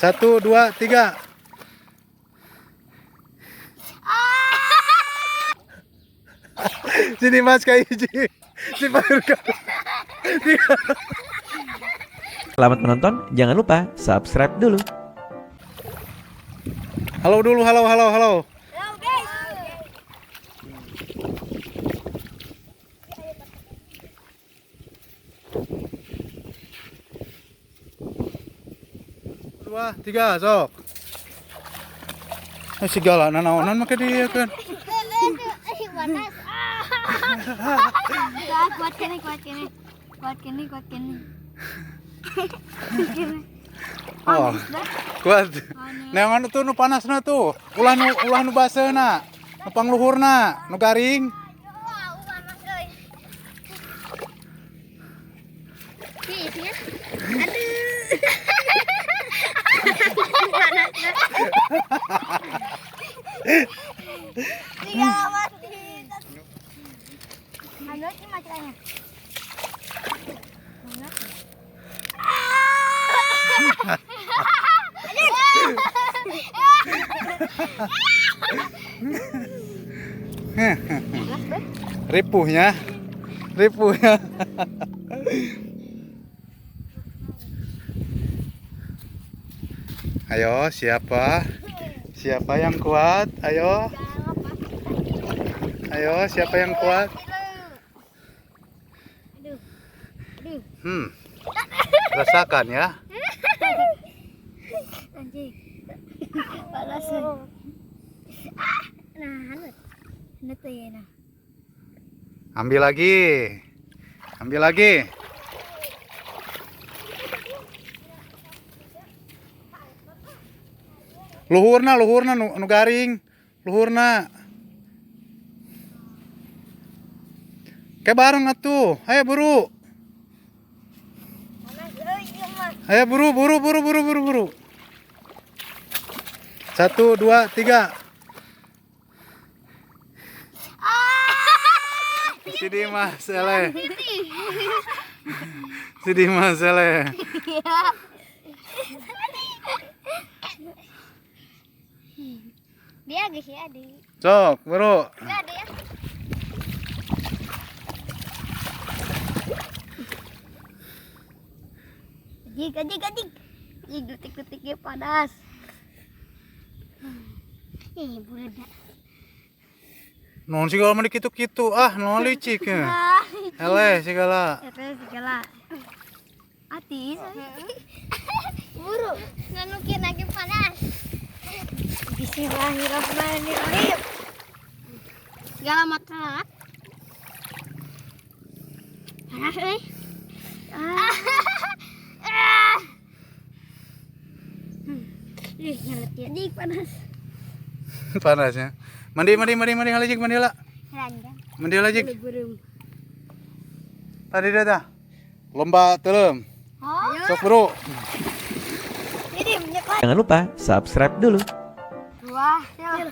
1, 2, 3. Si Dimas kahiji. Si Pahir ka. Selamat menonton, jangan lupa subscribe dulu. Halo dulu, halo, halo, halo. Halo guys. Dua, tiga, sok. Eh, segala nanaonan make dia kan. Panas. Kuat kene, kuat kene. Kuat kene, kuat kene. Oh, kuat. Neangan tuh nu panasna tuh. Ulah nu baseuna. Nu pangluhurna, nu garing. Aduh. Tiga mati. Anu sih macaranya. Ripuhnya. Ripuhnya. Ayo, siapa? Siapa yang kuat? Ayo. Ayo, siapa yang kuat? Rasakan ya. Anjing. Panas. Nah, hanut. Ya, nah. Ambil lagi. Ambil lagi. Luhurna, luhurna nu garing. Luhurna. Kayak bareng atuh. Ayo buru. Ayo buru, buru, buru, buru, buru, buru. 1, 2, 3. Si Dimas eleh. Si Dimas eleh. Dia guys ya, di. Sok, buru. Ada ya. Jik, jik, jik. Jik, detik-detiknya panas. Ih, budak. Non segala mah kitu-kitu ah, non licik ya. Eleh segala. Eleh segala. Ati. Buru, nganukin lagi panas. Bismillahirrahmanirrahim. Segala mata. Panas euy. Ih, nyelet ya. Dik panas. Panasnya. Mandi, mandi, mandi, mandi, halijik, mandi lah. Mandi halijik. Tadi dah dah. Lomba telem. Sok bro. Jangan lupa subscribe dulu. Wah, ya.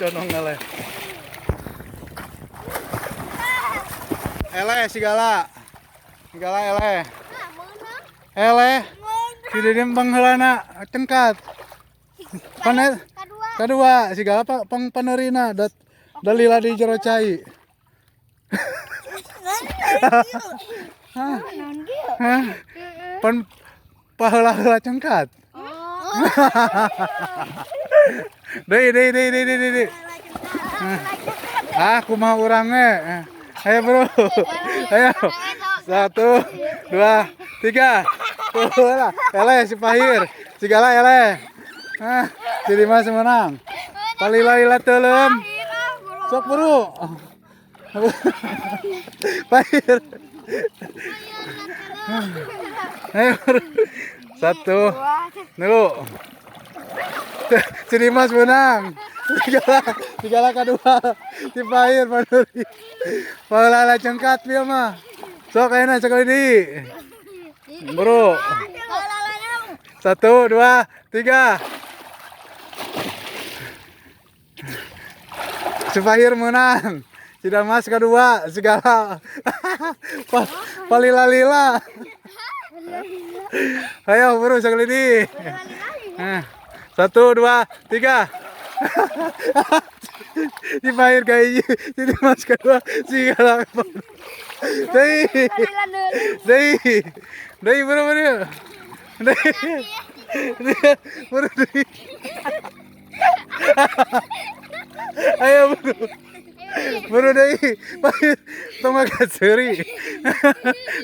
Condong eleh. Eleh segala. Segala eleh. Eleh. Si Didin pangheulana cengkat. Panet kadua segala pang panerina dat dalila di jero cai. Hah? Pan paheula-heula cengkat. Deui deui deui deui deui deui. Ah, kumaha urang ge. Ayo bro. Ayo. 1, 2, 3. Tuh, eleh si Pahir. Segala eleh. Ah, si Dimas menang. Palila-lila teuleum. Sok buru. Pahir. Ayo buru. 1. Dulu. Si Dimas menang. Segala kedua. Si Pahir panuri. Palila cengkat dia mah. Sok ayeuna sekali deui. Bro. 1, 2, 3. Si Pahir menang. Si Damas kedua segala. Palila-lila. Ayo buru sekali ini. 1, 2, 3. Dibayar kayak si Dimas kedua segala. Dei. Dei. Dei buru buru. Dei. Buru dei. Ayo buru. Buru deui. Tong seuri.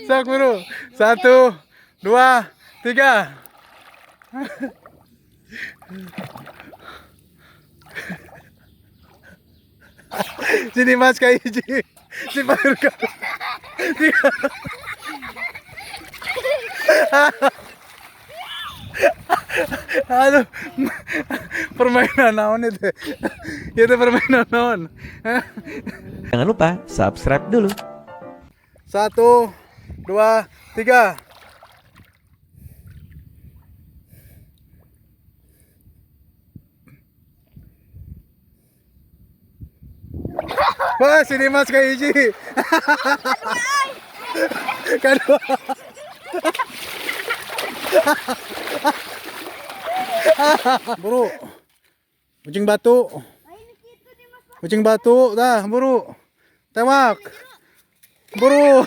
Sok buru. 1, 2, 3. Sini Mas ka hiji. Si Pahir ka. Tiga. Aduh, permainan naon itu? Itu permainan naon? Jangan lupa subscribe dulu. 1, 2, 3. Wah, sini Mas ka hiji. Kedua. Buru. Kucing batu. Kucing batu, dah, buru. Tewak. Buru.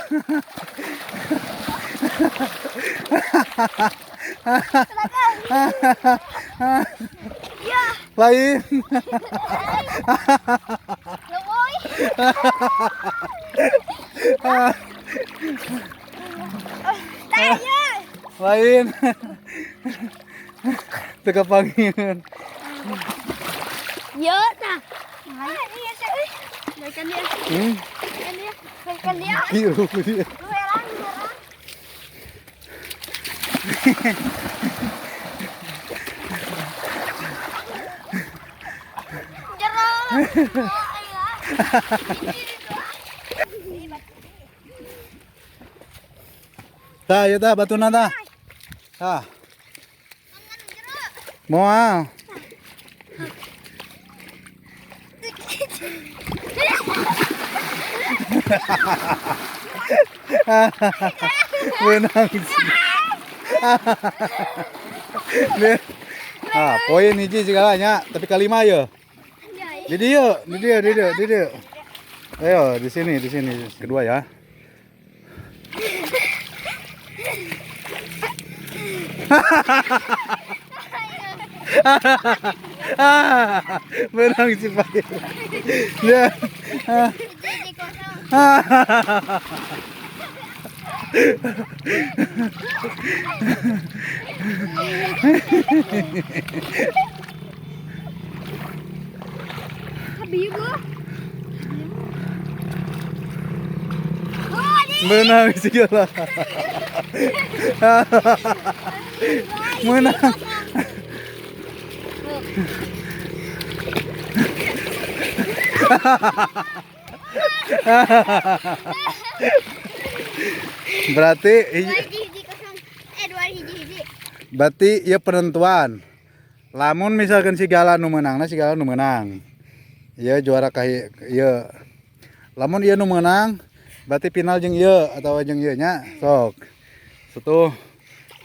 Lain. Lain. Teu kapanggih. Nhớ nè. Biru dia. Tah, ya tah, batuna tah. Tah. Moal. Menang. Ah, poin hiji segalanya, tapi kalima ya. Di dia, di dia, di dia, di dia. Ayo, di sini, di sini. Kedua ya. Menang si Pak. Ya. Menang segala. Menang. Berarti berarti ya penentuan. Lamun misalkan si Gala nu menang, nah si Gala nu menang. Ya juara kahi ya. Lamun ieu nu menang, berarti final jeung ieu atau jeung ieu nya. Sok. 1,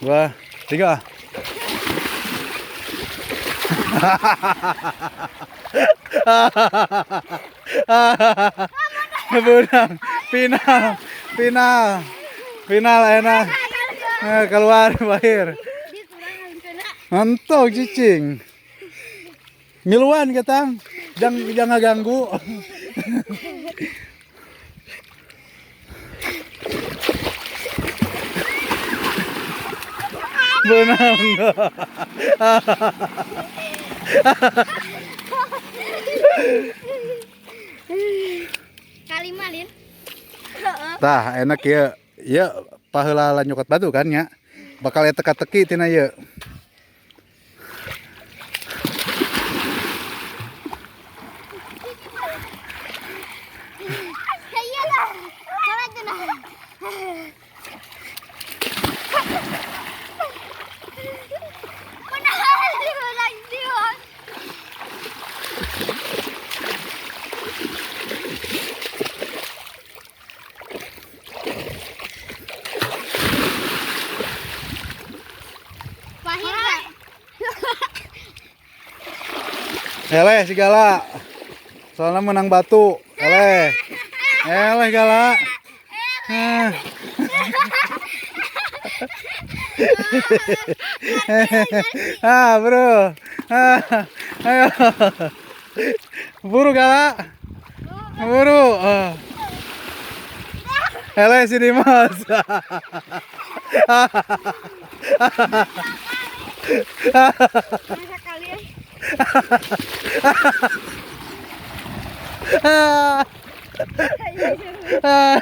2, 3. Menang. Final. Final. Final enak. Keluar bahir. Mantap cicing. Ngiluan ketang. Jangan jangan ganggu. Menang. Kalima lin. Tah enak ya. Ya paheula nyokot batu kan ya. Bakal teka-teki tina ieu. Eleh si Gala. Soalnya menang batu. Eleh. Eleh Gala. Ah. Ah, bro. Ah, ayo. Buru Gala. Buru. Ah. Eleh si Dimas. Masa kali ya. Ah. Ah.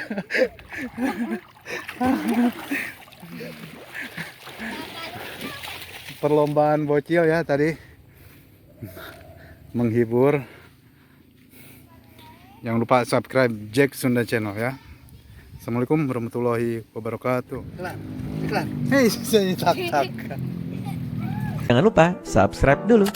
Perlombaan bocil ya tadi menghibur. Jangan lupa subscribe Jack Sunda Channel ya. Assalamualaikum warahmatullahi wabarakatuh. Iklan. Iklan. Hei, saya tak tak. Jangan lupa subscribe dulu.